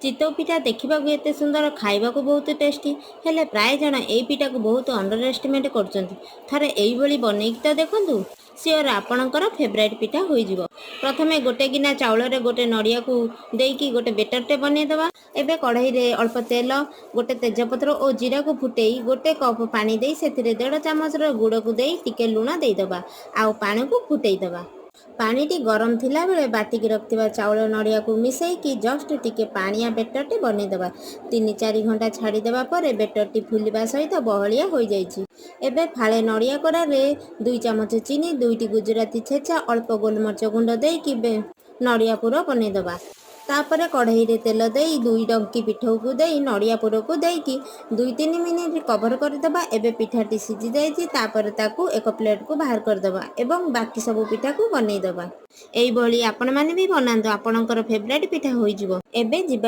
ଚିତଉ ପିଠା ଦେଖିବାକୁ ଏତେ ସୁନ୍ଦର, ଖାଇବାକୁ ବହୁତ ଟେଷ୍ଟି। ହେଲେ ପ୍ରାୟ ଜଣ ଏଇ ପିଠାକୁ ବହୁତ ଅଣ୍ଡର ଏଷ୍ଟିମେଟ୍ କରୁଛନ୍ତି। ଥରେ ଏଇଭଳି ବନେଇକି ତ ଦେଖନ୍ତୁ, ସିଓର ଆପଣଙ୍କର ଫେଭରାଇଟ୍ ପିଠା ହୋଇଯିବ। ପ୍ରଥମେ ଗୋଟେ ଗିନା ଚାଉଳରେ ଗୋଟେ ନଡ଼ିଆକୁ ଦେଇକି ଗୋଟେ ବେଟରଟେ ବନେଇଦେବା। ଏବେ କଢ଼େଇରେ ଅଳ୍ପ ତେଲ, ଗୋଟେ ତେଜପତ୍ର ଓ ଜିରାକୁ ଫୁଟେଇ ଗୋଟେ କପ୍ ପାଣି ଦେଇ ସେଥିରେ ଦେଢ଼ ଚାମଚର ଗୁଡ଼କୁ ଦେଇ ଟିକେ ଲୁଣ ଦେଇଦେବା ଆଉ ପାଣିକୁ ଫୁଟେଇଦେବା। ପାଣିଟି ଗରମ ଥିଲାବେଳେ ବାଟିକି ରଖିଥିବା ଚାଉଳ ନଡ଼ିଆକୁ ମିଶେଇକି ଜଷ୍ଟ ଟିକେ ପାଣିଆ ବେଟରଟେ ବନେଇଦେବା। 3-4 ଘଣ୍ଟା ଛାଡ଼ିଦେବା ପରେ ବେଟରଟି ଫୁଲିବା ସହିତ ବହଳିଆ ହୋଇଯାଇଛି। ଏବେ ଫାଳେ ନଡ଼ିଆ କୋରାରେ 2 ଚାମଚ ଚିନି, ଦୁଇଟି ଗୁଜୁରାତି ଛେଚା, ଅଳ୍ପ ଗୋଲମରିଚ ଗୁଣ୍ଡ ଦେଇକି ନଡ଼ିଆ ପୁର ବନେଇଦେବା। ତାପରେ କଢ଼େଇରେ ତେଲ ଦେଇ ଦୁଇ ଡଙ୍କି ପିଠଉକୁ ଦେଇ ନଡ଼ିଆ ପୁରକୁ ଦେଇକି 2-3 ମିନିଟ୍ କଭର କରିଦେବା। ଏବେ ପିଠାଟି ସିଝି ଯାଇଛି। ତାପରେ ତାକୁ ଏକ ପ୍ଲେଟକୁ ବାହାର କରିଦେବା ଏବଂ ବାକି ସବୁ ପିଠାକୁ ବନେଇଦେବା। ଏଇଭଳି ଆପଣମାନେ ବି ବନାନ୍ତୁ, ଆପଣଙ୍କର ଫେଭରାଇଟ୍ ପିଠା ହୋଇଯିବ। ଏବେ ଯିବା।